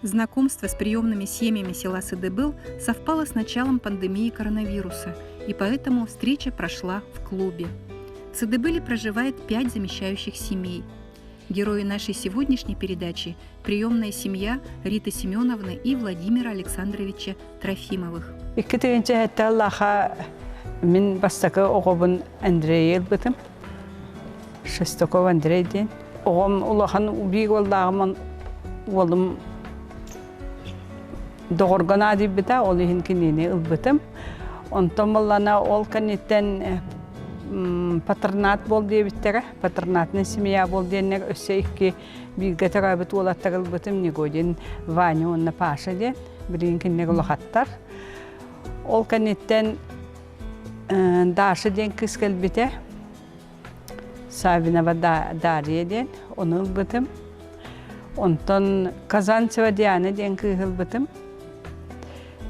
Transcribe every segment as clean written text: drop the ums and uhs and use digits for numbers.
Знакомство с приемными семьями села Сыдыбыл совпало с началом пандемии коронавируса, и поэтому встреча прошла в клубе. В Сыдыбыле проживает пять замещающих семей. Герои нашей сегодняшней передачи – приемная семья Риты Семеновны и Владимира Александровича Трофимовых. Икки тыһыынча Лаха мин бастакы оҕобун Андрейы ылбытым. Шестаков Андрей диэн. Оҕом улахан убийг уоллааҕым уолум доҕорго наадыйбыта, ол иһин кинини ылбытым. Онтон буоллана ол кэнниттэн патронат буол диэбиттэрэ. Патронатная семья буол диэннэр өссө икки бииргэ төрөөбүт уолаттар ылбытым Негодин Ваня уонна Паша диэн. Билигин кинилэр улахаттар. Ол кэнниттэн Даша диэн кыыс кэлбитэ. Савинова Дарья диэн, ону ылбытым. Онтон Казанцева Диана диэн кыыһы ылбытым.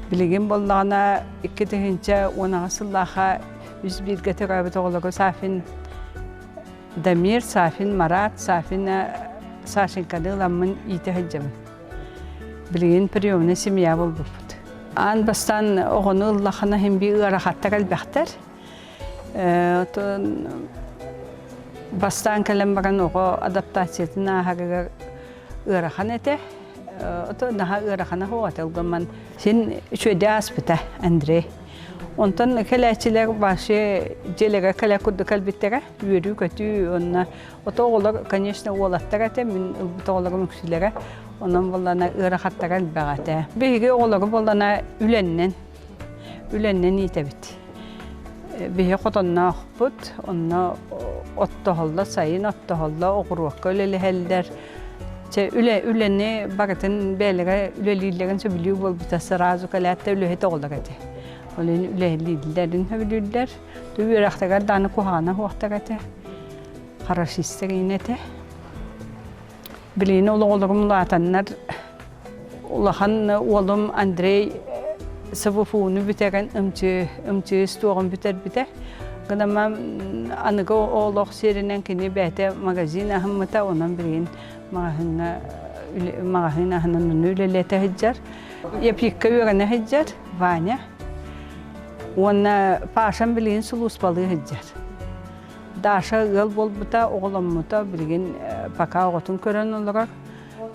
Билигин буоллаҕына 2010 сыллаахха үс бииргэ төрөөбүт оҕолору Сафин Дамир, Сафин Марат, Сафина Сашеньканы ыламмын иитэ сылдьабын. Билигин приемная семья буолбуппут. Аан бастаан оҕону ыллахына иһин би ыарахаттар элбэхтэр. Отон бастаан кэлэн баран оҕо адаптациятын ааһарыгар ыарахан этэ. Ото наһаа ыарахана суох этэ. Ылгамман син үчүгэйдик ааспыта Андрей. Онтон кэлээччилэр вообще дьиэлэрэ кэлэ курдук кэлбиттэрэ. Үөрүү-көтүү уонна ото оҕолор, конечно, уолаттар этэ, мин ылбыт оҕолорум үксүлэрэ. Онон буоллана ыарахаттара элбэх этэ. Биһиги оҕолору буоллана үлэннэн үлэннэн иитэбит. Биһи хотонноохпут, онно оттоһоллор, сайын оттоһоллор, оҕуруокка үлэлэһэллэр. Чэ, үлэ, үлэни барытын бэйэлэрэ үлэлииллэрин сөбүлүүр буолбута сразу кэлээт да үлэһит оҕолор этэ. Ол иһин үлэлииллэрин сөбүлүүллэр. Үөрэхтэригэр даҕаны куһаҕана суохтар этэ. Хорошистар иин этэ. Билигин ол оҕолорум улаатаннар улахан уолум Андрей СВФУ-ну бүтэрэн ымчыы ымчыы туоҕун бүтэрбитэ. Гынама аныгы олох сиэринэн кини бэйэтэ магазин аһыммыта, онон билигин маҕаһыыҥҥа маҕаһыын аһынан ону үлэлэтэ сылдьар. Япикка үөрэнэ сылдьар Ваня. Уонна Пашам билигин сулууспалыы сылдьар. Даша ыал буолбута, оҕоломмута, билигин пока оҕотун көрөн олорор,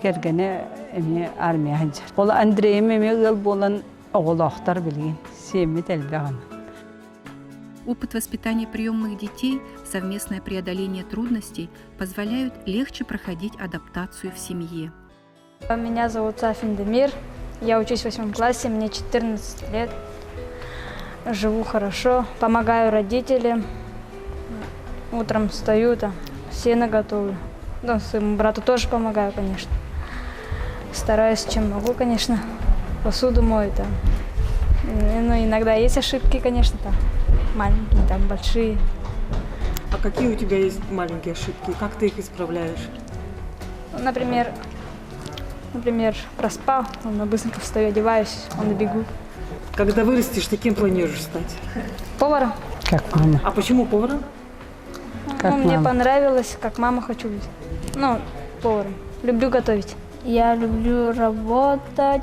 кэргэнэ эмиэ армия сылдьар. Ол Андрейым эмиэ ыал буолан оҕолоохтор билигин, сиэммит элбэх аны. Опыт воспитания приемных детей, совместное преодоление трудностей позволяют легче проходить адаптацию в семье. Меня зовут Сафин Демир. Я учусь в восьмом классе, мне 14 лет. Живу хорошо, помогаю родителям. Утром встаю, там, сено готовлю. Ну, своему брату тоже помогаю, конечно. Стараюсь, чем могу, конечно. Посуду мою там. Ну, иногда есть ошибки, конечно, там маленькие, там большие. А какие у тебя есть маленькие ошибки? Как ты их исправляешь? Например, например, проспал, он быстренько встаю, одеваюсь, он бегу. Когда вырастешь, ты кем планируешь стать? Поваром. Как мама. А почему поваром? Как ну, мне мама. понравилось, как мама хочу быть. Ну, поваром. Люблю готовить. Я люблю работать.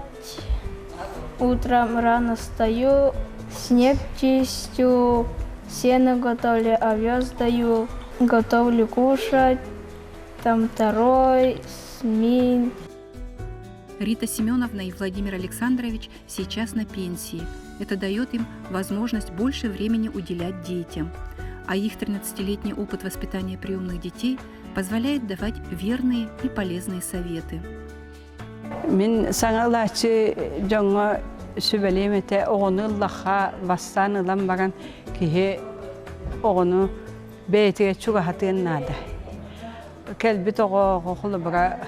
Утром рано встаю, снег чистю, сено готовлю, овес даю, готовлю кушать, там второй, смин. Рита Семеновна и Владимир Александрович сейчас на пенсии. Это дает им возможность больше времени уделять детям. А их 13-летний опыт воспитания приемных детей позволяет давать верные и полезные советы. Мин саҥалааччы дьоҥҥо сүбэлиэм этэ оҕону ыллахха бастаан ылан баран киһи оҕону бэйэтигэр чугаһатыан наада. Кэлбит оҕо холобура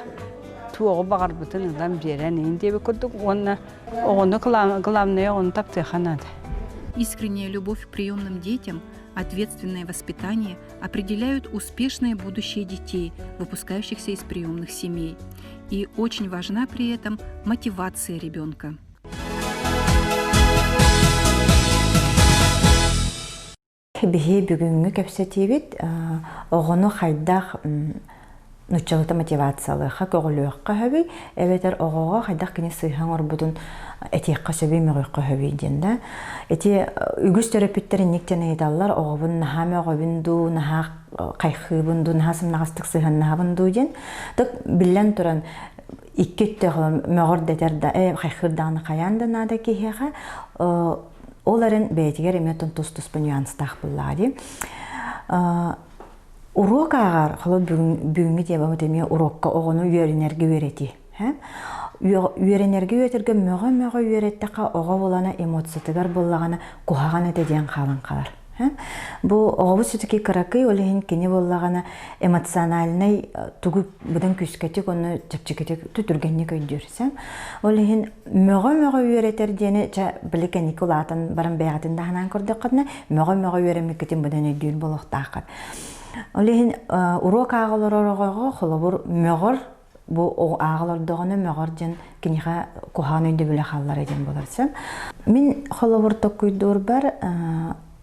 туоҕу баҕарбытын ылан биэрэн иһин диэбит курдук уонна оҕону главное оҕону таптыахха наада. Искренняя любовь к приемным детям, ответственное воспитание определяют успешное будущее детей, выпускающихся из приемных семей. И очень важна при этом мотивация ребенка. Биһи бүгүҥҥү кэпсэтиибит оҕону хайдах Нуччалыта мотивациялыахха, көҕүлүөххэ сөбүй, эбэтэр оҕоҕо хайдах кини сыыһа оҥорбутун этиэххэ сөбүй, мөҕүөххэ сөбүй диэн да. Ити үгүс төрөппүттэр инник диэн ыйыталлар, оҕобун наһаа мөҕөбүн дуу, наһаа хайхыыбын дуу, наһаа сымнаҕастык сыһыаннаһабын дуу диэн. Так биллэн туран, икки өттөөх мөҕөр дэтэр да, э, хайхыыр даҕаны хайаан да наада киһиэхэ, ол эрэн бэйэтигэр эмиэ тус-туспа нюанстаах буоллаҕа дии. Уруок ааҕар, холобур бүгүҥҥү темабыт эмиэ уруокка оҕону үөрэнэргэ үөрэтии. Үөрэнэргэ үөрэтэргэ мөҕө-мөҕө үөрэттэххэ оҕо буолана эмоциятыгар буоллаҕына куһаҕан этэ диэн хаалан хаалар. Бу оҕобут все-таки кыракый, ол иһин кини буоллаҕына эмоциональнай тугу быдан күүскэтик уонна чэпчэкитик түргэнник өйдүүр. Ол иһин мөҕө-мөҕө үөрэтэр диэни чэ били кэнники улаатан баран бэйэҕитин да санаан көрдөххүтүнэ мөҕө-мөҕө үөрэммиккитин быдан өйдүүр буолуохтааххыт. Ол иһин уруок ааҕа олорор оҕоҕо холобур мөҕөр бу ааҕа олордоҕуна мөҕөр диэн киниэхэ куһаҕан өйдөбүлэ хааллара диэн буолар сөп. Мин холобур токкуйдуурбар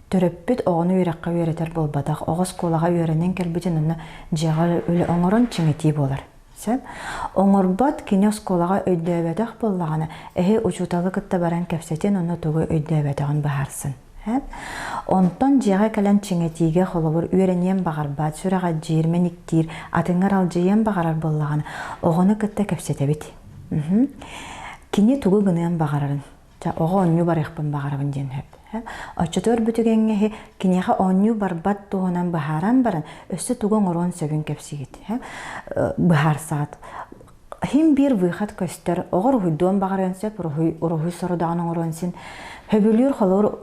төрөппүт оҕону үөрэххэ үөрэтэр буолбатах. Оҕо оскуолаҕа үөрэнэн кэлбитин онно дьиэҕэ үлэ оҥорон чиҥэтии буолар. Сөп. Оҥорбот кини оскуолаҕа өйдөөбөтөх буоллаҕына, эһи учууталы кытта баран кэпсэтин уонна тугу өйдөөбөтөҕүн быһаарсын. Онтон дьиэҕэ кэлэн чиҥэтиигэ холобур үөрэниэн баҕарбат, сүрэҕэлдьиир, мэниктиир, атыҥҥа аралдьыйыан баҕарар буоллаҕына, оҕону кытта кэпсэтэбит. Кини тугу гыныан баҕарарын. Чэ, оҕо оонньуу барыахпын баҕарабын диэн сөп. Оччотугар бу түгэҥҥэ киниэхэ оонньуу барбат туһунан быһааран баран, өссө тугу оҥоруон сөбүн кэпсиигит. Быһаарсаҕыт. Хим биир выход көстөр. Оҕо уруһуйдуон баҕарыан сөп, уруһуй, уруһуй сорудаҕын оҥоруон син. Сөбүлүүр холобур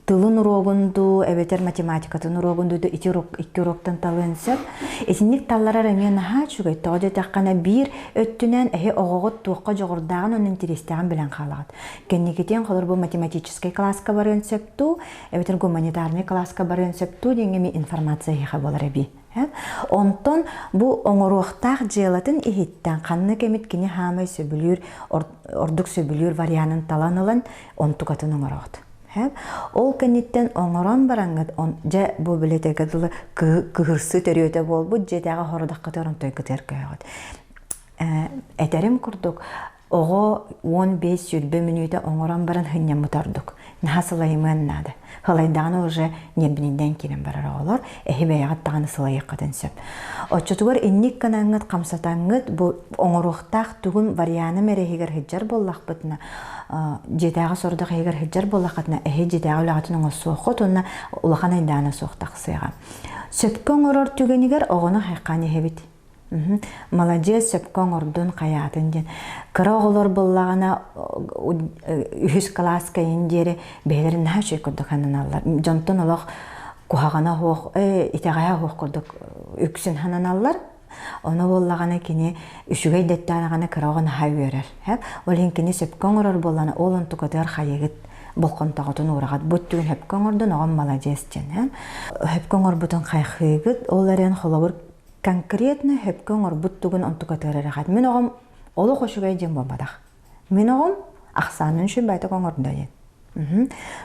тылын уруогун дуу, эбэтэр математикатын уруогун дуу ити уруок, икки уруоктан талыан сөп. Итинник талларар эмиэ наһаа үчүгэй. Тоҕо диэтэххинэ биир өттүнэн эһи оҕоҕут туохха дьоҕурдааҕын уонна интэриэстээҕин билэн хаалаҕыт. Кэнникитин холобур бу математическай кылааска барыан сөп дуу, эбэтэр гуманитарнай кылааска барыан сөп дуу диэҥҥэ эмиэ информация эһиэхэ буолар эбии. Онтон бу оҥоруохтаах дьыалатын иһиттэн ханнык эмит кини хаамай сөбүлүүр, ордук сөбүлүүр варианын талан ылан онтукатын оҥороҕут. Ол кэнниттэн оҥорон бараҥҥыт, дьэ бу билэтэргэ дылы кыһырсыы төрүөтэ буолбут дьиэтээҕи хородаххытыгар онтон кытыар көһөҕүт. Этэрим курдук, оҕо 15-20 мүнүүтэ оҥорон баран сынньаммыта ордук. Наһаа сылайымыан наада. Сылайдаҕына уже ньиэрбининдэн киирэн барар оҕолор, эһи бэйэҕит даҕаны сылайыаххытын сөп. Оччотугар инник гынаҥҥыт, хамсатаҥҥыт бу оҥоруохтаах тугун варианым эрэ иһигэр сылдьар буоллахпытына, дьиэтээҕи сорудах иһигэр сылдьар буоллаххытына, эһи дьиэтээҕи үлэҕитин оҥорсуоххут уонна улахан айдаана суох тахсыаҕа. Сөпкө оҥорор түгэнигэр оҕону хайхаан иһэбит. Маладьыас сөпкө оҥордун, хайаатын диэн. Кыра оҕолор буоллаҕына үһүс кылааска иһин диэри бэйэлэрин наһаа үчүгэй курдук сананаллар. Дьонтон олох куһаҕана суох, ээ итэҕэһэ суох курдук үксүн сананаллар. Ону буоллаҕына кини үчүгэй дэттэҕинэ кыра оҕо наһаа үөрэр. Ол иһин кини сөпкө оҥорор буоллаҕына ол онтукатыгар хайыгыт болҕомтоҕутун уураҕыт. Бу өттүгүн сөпкө оҥордун, оҕом маладьыас диэн. Сөпкө оҥорбутун хайхыыгыт. Ол эрэн холобур конкретно сөпкө оҥорбут тугун онтукатыгар эрэ Мин оҕом олох үчүгэй диэн буолбатах. Мин оҕом ахсаанын үчүгэйдик оҥордо диэн.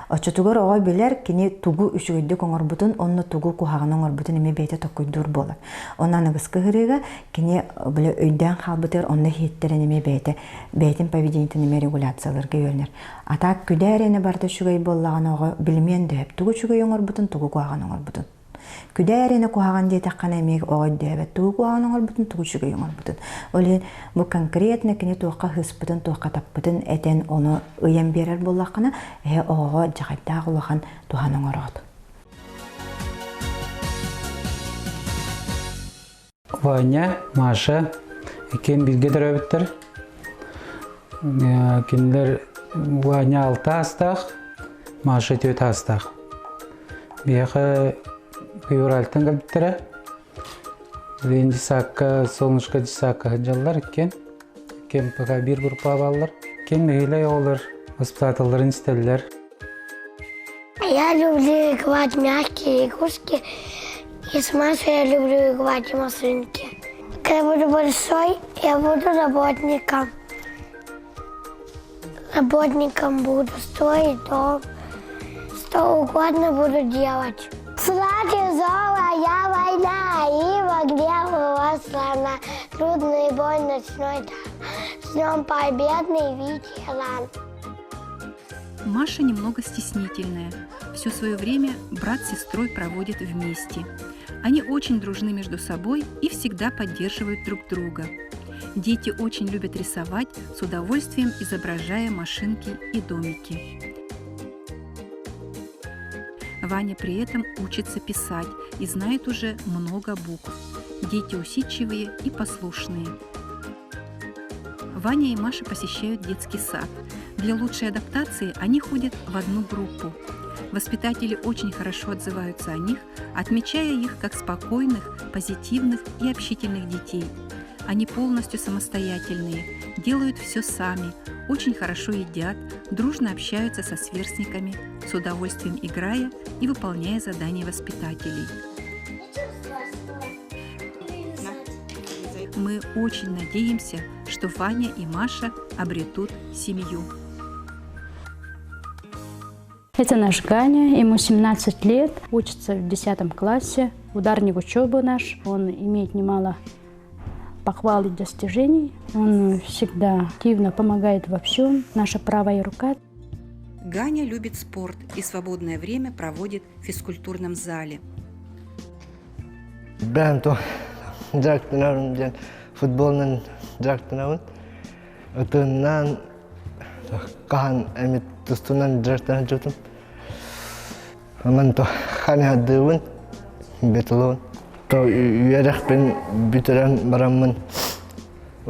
Оччотугар оҕо билэр кини тугу үчүгэйдик оҥорбутун уонна тугу куһаҕаны оҥорбутун эмиэ бэйэтэ токкуйдуур буолар. Онно аныгыскы ыһырыыга кини били өйдөөн хаалбытыгар онно иһиттэрин эмиэ бэйэтэ бэйэтин поведениетын эмиэ регуляциялыырга үөрэнэр. А так күдээр эне барыта үчүгэй буоллаҕына оҕо билимиэн да сөп тугу үчүгэй оҥорбутун, тугу куһаҕаны оҥорбутун. Күдээр эне куһаҕан диэтэххинэ эмиэ оҕо өйдөөбөт тугу куһаҕан оҥорбутун, тугу үчүгэй оҥорбутун. Ол иһин бу конкретно кини туохха ыһыспытын, туохха таппытын этэн ону ыйан биэрэр буоллаххына, эһэ оҕоҕо дьаҕайдаах улахан туһаны оҥороҕут. Ваня, Маша иккиэн бииргэ төрөөбүттэр. Кинилэр Ваня алта аастаах, Маша түөрт аастаах. Биһиэхэ февральтан кэлбиттэрэ. Билигин десакка, солнышко десакка сылдьаллар иккиэн. Иккиэн пока биир группаҕа бааллар. Иккиэн нэһиилэ оҕолор воспитателларын истэллэр. Я люблю играть мягкие игрушки, и с Машей я люблю играть в машинки. Когда буду большой, я буду работником. Работником буду строить дом, что угодно буду делать. Шла тяжелая война, и в огне вас. славна, Трудный бой ночной С днем победный ветеран. Маша немного стеснительная. Все свое время брат с сестрой проводят вместе. Они очень дружны между собой и всегда поддерживают друг друга. Дети очень любят рисовать, с удовольствием изображая машинки и домики. Ваня при этом учится писать и знает уже много букв. Дети усидчивые и послушные. Ваня и Маша посещают детский сад. Для лучшей адаптации они ходят в одну группу. Воспитатели очень хорошо отзываются о них, отмечая их как спокойных, позитивных и общительных детей. Они полностью самостоятельные, делают все сами, очень хорошо едят, дружно общаются со сверстниками, с удовольствием играя и выполняя задания воспитателей. Мы очень надеемся, что Ваня и Маша обретут семью. Это наш Ганя, ему 17 лет, учится в 10 классе, ударник учебы наш. Он имеет немало похвал и достижений. Он всегда активно помогает во всем. Наша правая рука. Ганя любит спорт и свободное время проводит в физкультурном зале. Бэйэм дьарыктанарым диэн футболунан дьарыктанабын. Ытыынан хаһан эмит тустуунан дьарыктана сылдьыбытым. Онон то ханыһардыыбын, бетулуун. То үөрэхпин бүтэрэн бараммын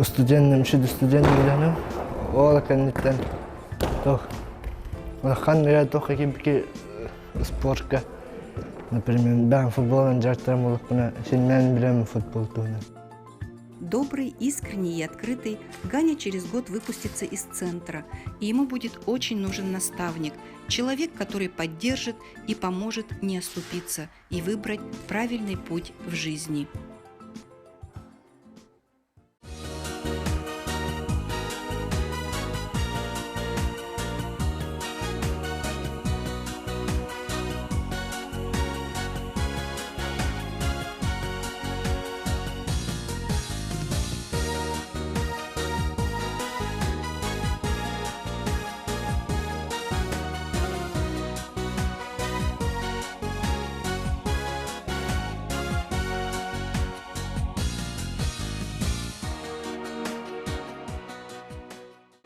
студенным студент билэным. Ол кэнниттэн туох улахан эрэ туох кибики спортка например бэйэм футболунан дьарыктанар буоллахпына син билэм футбол туһунан. Добрый, искренний и открытый, Ганя через год выпустится из центра, и ему будет очень нужен наставник, человек, который поддержит и поможет не оступиться и выбрать правильный путь в жизни.